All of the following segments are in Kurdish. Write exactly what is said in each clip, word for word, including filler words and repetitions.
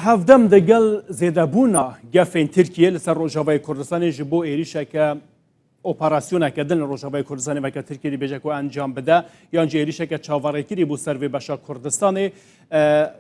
Hevdem digel zêdebûna gefên Tirkiyê li ser Rojavayê Kurdistanê ji bo êrişeke, operasyoneke din li Rojavayê Kurdistanê, weke Tirkiye dibêje ku encam bide, yan jî êrişeke çaverêkirî bû ser vê beşa Kurdistanê, e,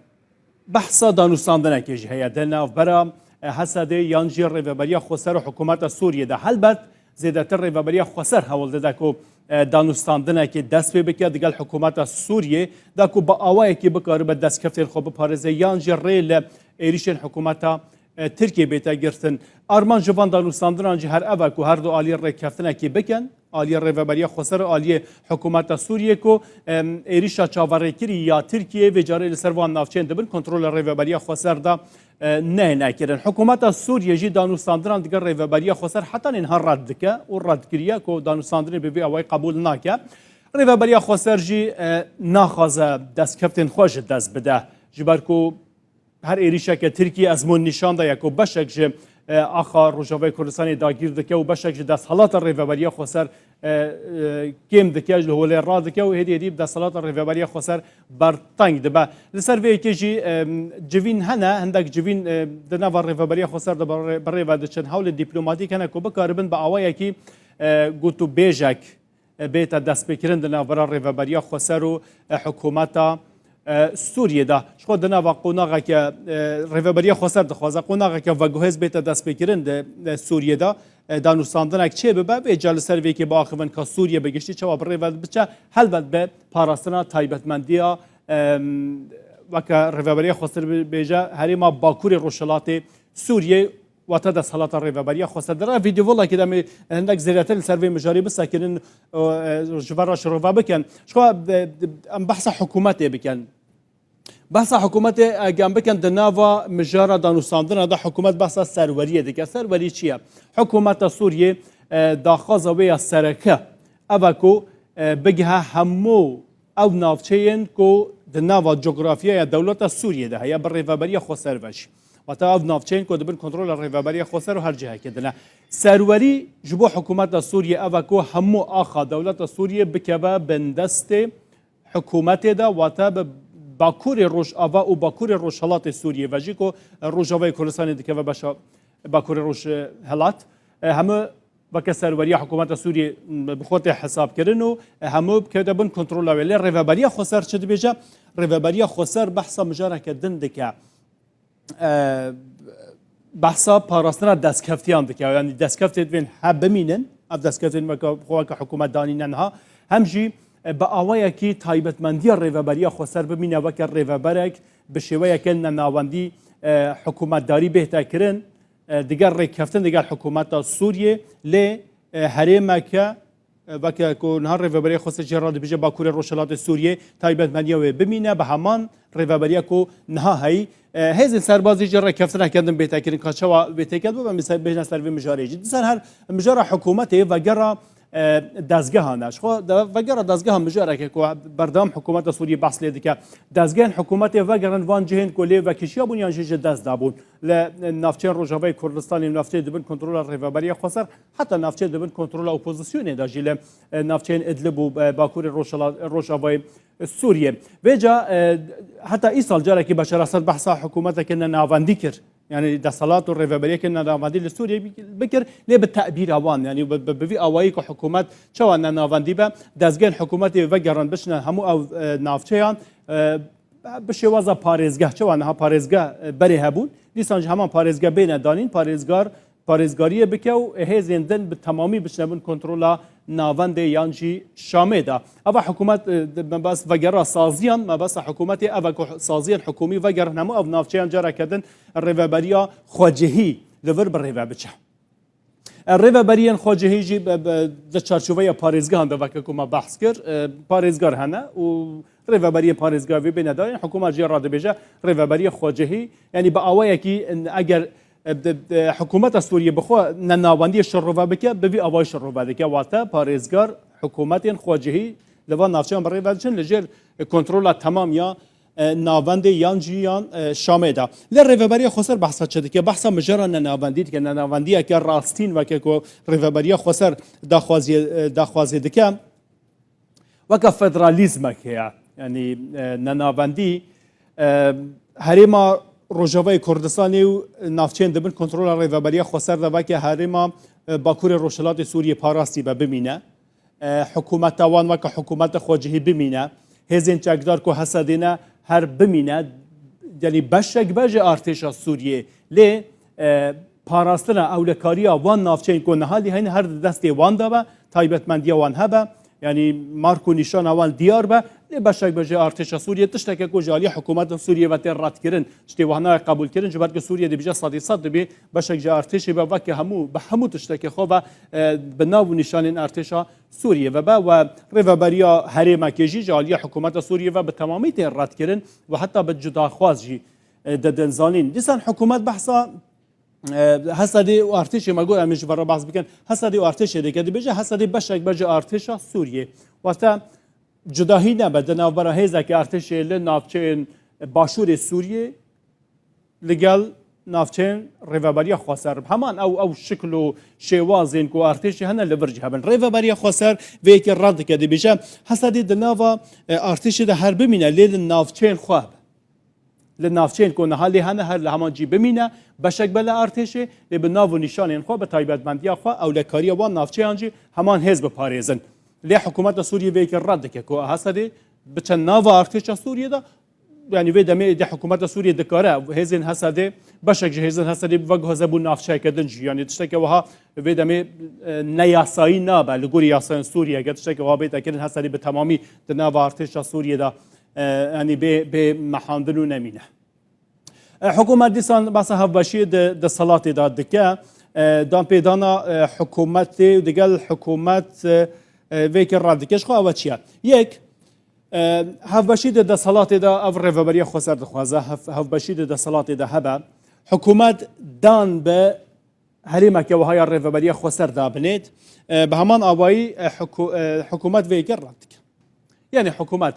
behsa danûstandinekê jî heye di navbera, e, Hesedê yan jî Rêveberiya Xweser û hikûmeta Sûriyê de. Helbet zêdetir Rêveberiya Xweser hewl dide ku, e, danûstandinekê dest pê bike digel hikûmeta Sûriyê de ku bi awayekî bikaribe destkeftên xwe biparêze yan jî rê li êrişên hikûmeta, e, Tirkiyê bête girtin. Armanc ji van danûstandinan jî her ev e ku her du alî rêkeftinekê bikin, aliyê Rêveberiya Xweser û aliyê hikûmeta Sûriyê ku, em, êrişa çaverêkirî ya Tirkiyê vê carê li ser van navçeyên di bin kontrola Rêveberiya Xweser de, e, neyne kirin. Hikûmeta Sûriyê jî danûstandinan digel Rêveberiya Xweser heta niha red dike û red kiriye ku danûstandinê bi vî awayî qebûl nake. Rêveberiya Xweser jî, e, naxwaze destkeftên xwe ji dest bide. Ji ber ku her êrişeke Tirkiyê ezmûn nîşan daye ku beşek ji, e, axa Rojavayê Kurdistanê dagîr dike û beşek ji desthilata Rêveberiya Xweser, e, e, kêm dike, ji holê radike û hêdî hêdî bi desthilata Rêveberiya Xweser berteng dibe. Li ser vê yekê jî, e, civîn hene, hindek civîn, e, di nava Rêveberiya Xweser de bi rê-, bi rê ve diçin. Hewlên dîplomatîk hene ku bikaribin bi awayekî, e, gotûbêjek, e, bête destpêkirin di navbera Rêveberiya Xweser û, e, hikûmeta, e, Sûriyê de. Ji xwe di nava qonaxeke, e, Rêveberiya Xweser dixwaze qonaxeke veguhêz bête destpêkirin di, e, Sûriyê de, e, danûstandinek çê bibe, vê ca li ser vê yekê biaxivin ka Sûriye bi giştî çawa bi rê ve biçe, helbet bi parastina taybetmendiya, em, weke Rêveberiya Xweser bêje herêma Bakurê Rojhilatê Sûriyê, wate desthilata Rêveberiya Xweser. Di rê vîdyovolekê de em ê hindek zêdetir li ser vê mijarê bisekinin û, e, ji ve re şirove bikin. Ji xwe, e, em behsa hikûmetê bikin. Behsa hikûmetê, e, em bikin di nava mijara danûstandina de hikûmet behsa serweriyê dike. Serwerî çi ye? Hikûmeta Sûriyê, e, daxwaza wê ya sereke ev e ku, e, bigihe hemû ew navçeyên ku di nava cografyaya dewleta Sûriyê de heye, bi Rêveberiya Xweser ve jî. Wata ev navçeyên ku di bin kontrola Rêveberiya Xweser û her cihekê din e. Serwerî ji bo hikûmeta Sûriyê ev e ku hemû axa dewleta Sûriyê bikeve bin destê hikûmetê de, wata bi Bakurê Rojava û Bakurê Rojhilatê Sûriyê ve jî ku Rojavayê Kurdistanê dikeve beşa Bakurê Rojhilat, e, hemû weke serweriya hikûmeta Sûriyê, m, bi xwe tê hesabkirin û hemû bikevite bin kontrola wê. Lê Rêveberiya Xweser çi dibêje? Rêveberiya Xweser behsa mijareke din dike. E, behsa parastina destkeftiyan dike. Yanî destkeftê divên he bimînin. Ev destkeftên weke, xwe weke hikûmet danîne niha. Hem jî, e, bi awayekî taybetmendiya Rêveberiya Xweser bimîne weke rêveberek bi şêweyeke nenawendî, e, hikûmetdarî bêhte kirin. E, digel rêkeftin digel hikûmeta Sûriyê, lê, e, herêmeke, e, weke ku niha Rêveberiya Xweser jê re dibêje Bakurê Rojhilatê Sûriyê, taybetmendiya wê bimîne, bi heman rêveberiya ku niha heyî, e, hêzên serbazî jê rêkeftineke din bête kirin, ka çawa wê têkevin, em ser, bêjine ser vê mijarê jî. Di ser her mijara hikûmetê vegera, e, dezgehan e. Ji xwe de vegera dezgehan mijareke ku berdewam hikûmeta Sûriyê behs lê dike. Dezgehên hikûmetê vegerin van cihên ku lê vekişiya bûn yan jî ji dest dabûn. Li, e, navçeyên Rojavayê Kurdistanê û navçeyên di bin kontrola Rêveberiya Xweser, heta navçeyên di bin kontrola opozisyonê de jî li, e, navçeyên Idlib û, e, Bakurê Rojhila-, Rojavayê Sûriyê. Vêca, e, heta îsal carekî Beşar Esed behsa hikûmeteke nenavendî kir. Yanî desthilat û rêveberiyeke nenavendî li Sûriyê bik-, bikir, lê bi tebîra wan, yanî bi, bi, bi vî awayî ku hikûmet çawa nenavendî be, dezgehên hikûmetê vegerin biçine hemû ew, e, navçeyan, e, bi şêwaza parêzgeh, çawa niha parêzgeh, e, berê hebûn, dîsan jî heman parêzgeh bêne danîn, parêzgar parêzgariyê bike û hêzên din bi temamî biçine bin kontrola navendê yan jî Şamê de. Eva hikûmet, e, de mebest vegera saziyan, mebesta hikûmetê ev e ku saziyên hikûmî vegerin hemû ev navçeyan careke din rêveberiya xwecihî li vir bi rê ve biçe. E, rêveberiyên xwecihî jî be, be, di çarçoveya parêzgehan de weke ku me behs kir, e, parêzgar hene û rêveberiyên parêzgehê bêne dayîn, hikûmet jê re dibêje rêveberiya xwecihî, yanî bi awayekî, eger, e, di, di, hikûmeta Sûriyê bi xwe nenawendiyê şirove bike, bi vî awayî şirove dike, wate parêzgar hikûmetên xwecihî li van navçeyan bi rê ve diçin, li jêr kontrola temam ya, e, navendê yan jî yan, e, Şamê de. Lê Rêveberiya Xweser behsa çi dike? Behsa mijara nenavendî dike. Nenavendiyeke rastîn weke ku Rêveberiya Xweser daxwaziyê, e, daxwazê dike. Weke federalîzmek heye. Yanî, e, nenavendî, e, herêma Rojavayê Kurdistanê û navçeyên di bin kontrola Rêveberiya Xweser de, weke herêma, e, Bakurê Rojhilatê Sûriyê parastî be, bimîne. E, hikûmeta wan weke hikûmeta xwecihî bimîne. Hêzên çekdar ku Hesedê ne her bimîne. Yanî beşek be ji artêşa Sûriyê. Lê, e, parastina ewlekariya wan navçeyên ku niha lê hene her di destê wan de be, taybetmendiya wan hebe. Yanî mark û nîşana wan diyar be, lê beşek be ji artêşa Sûriyê, tişteke ku ji aliyê hikûmeta Sûriyê ve tê redkirin, tiştê wiha nayê qebûlkirin, ji ber ku Sûriyê dibêje sedî sed dibê beşek ji artêşê be, weke hemû, bi hemû tiştekê xwe ve, e, bi nav û nîşanên artêşa Sûriyê ve be, we rêveberiya herêmekê jî ji aliyê hikûmeta Sûriyê ve bi temamî tê redkirin û heta bi cudaxwaz jî, e, didin zanîn. Dîsan hikûmet behsa e, Hesedê û artêşê, me got em ê ji vera behs bikin. Hesedê û artêşê dike, dibêje Hesedê beşek be ji artêşa Sûriyê. Wate cudahî nebe di navbera hêzeke artêşê li navçeyên başûrê Sûriyê li gel navçeyên Rêveberiya Xweser. Heman ew, ew şikl û şêwazên ku artêşê hene li vir jî hebin. Rêveberiya Xweser vê yekê red dike, dibêje Hesedê di nava, e, artêşê de her bimîne, lê li navçeyên xwe hebe. Li navçeyên ku niha lê hene her li heman cî bimîne, beşek be li artêşê, lê bi nav û nîşanên xwe, bi taybetmendiya xwe, ewlekariya wan navçeyan jî heman hêz biparêzin. Lê hikûmeta Sûriyê vê yekê red dike ku Hesedê biçe nava artêşa Sûriyê de, yanî vê demê êdî hikûmeta Sûriyê dikare hêzên Hesedê, beşek ji hêzên Hesedê veguheze bo navçeyeke din jî. Yanî tişteke wiha vê demê, e, neyasayî nabe li gorî yasayên Sûriyê. Eger tişteke wiha bête kirin, Hesedê bi temamî di nava artêşa Sûriyê de, e, yanî bê, bê mehandin û nemîne. E, hikûmet dîsan behsa hevbeşiyê di desthilatê de dike. E, danpêdana, e, hikûmetê û digel hikûmet, e, e, vê yekê red dike. Ji xwe ew çi ye? Yek, e, hevbeşî di desthilatê de ev Rêveberiya Xweser dixwaze. Hev-, hevbeşî di desthilatê de hebe. Hikûmet dan bi herêmeke wiha ya Rêveberiya Xweser dabinêt. E, bi heman awayî, e, hikû-, e, hikûmet vê yekê red dike. Yanî hikûmet,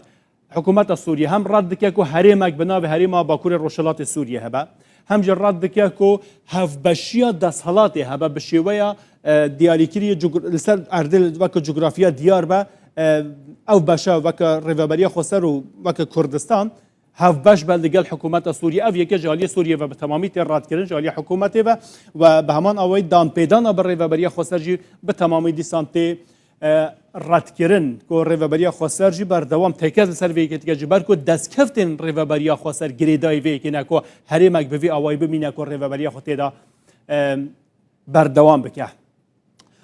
hikûmeta Sûriyê hem red dike ku herêmek bi navê Herêma Bakurê Rojhilatê Sûriyê hebe, hem jî red dike ku hevbeşiya desthilatê hebe bi şêweya, e, diyarîkirî cug-, li ser erdê weke cografiya diyar be, e, ew beşa weke Rêveberiya Xweser û weke Kurdistan hevbeş be li gel hikûmeta Sûriyê. Ev yekê ji aliyê Sûriyê ve bi temamî tê redkirin, ji aliyê hikûmetê ve, we bi heman awayî danpêdana bi Rêveberiya Xweser jî bi temamî dîsan tê, e, redkirin, ku Rêveberiya Xweser jî berdewam têkez li ser vê yekê dike, ji ber ku destkeftên Rêveberiya Xweser girêdayî vê yekê ne ku herêmek bi vî awayî bimîne ku Rêveberiya xwe tê de, e, berdewam bike.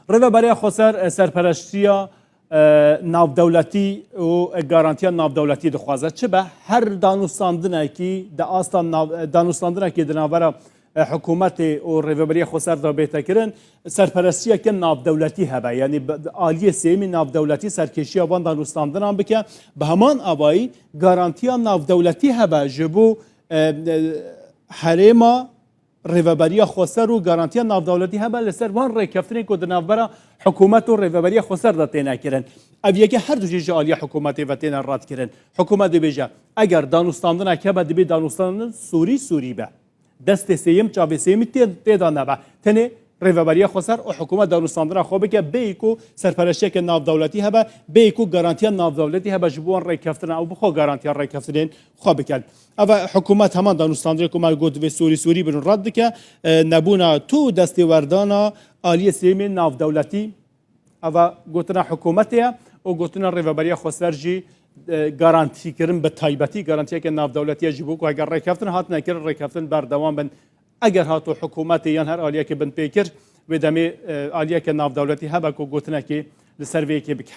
Rêveberiya Xweser, e, serpereştiya, e, navdewletî û garantiya navdewletî dixwaze. Çi be? Her danûstandinekî di asta nav-, danûstandinekî di navbera, e, hikûmetê û Rêveberiya Xweser de bête kirin, serperestiyeke navdewletî hebe. Yanî bi, aliyê sêyemî navdewletî serkêşiya van danûstandinan bike. Bi heman awayî garantiya navdewletî hebe ji bo, e, e, herêma Rêveberiya Xweser û garantiya navdewletî hebe li ser van rêkeftinên ku di navbera hikûmet û Rêveberiya Xweser de têne kirin. Ev yekê her du jî ji aliyê hikûmetê ve têne redkirin. Hikûmet dibêje, eger danûstandinek hebe, dibê danûstandin sûrî sûrî be. Destê sêyem, çavê sêyemî tê, tê de nebe. Tenê Rêveberiya Xweser û hikûmet danûstandina xwe bike, bêyî ku serpereştiyeke navdewletî hebe, bêyî ku garantiya navdewletî hebe ji bo wan rêkeftina ew bi xwe garantiya rêkeftinên xwe bikin. Ev e hikûmet heman danûstandinê ku me got divê sûrî sûrî bin û red dike, e, nebûna tu destê werdana aliyê sêyemê navdewletî, ev e gotina hikûmetê ye û gotina Rêveberiya Xweser jî, e, garantîkirin bi taybetî, garantiyeke navdewletî ye ji bo ku heger rêkeftin hatine kirin, rêkeftin berdewam bin. Eger hato hikûmetê yan her aliyekê bin pê kir, wê demê, e, aliyeke navdewletî hebe ku gotinekê li ser vê yekê bike.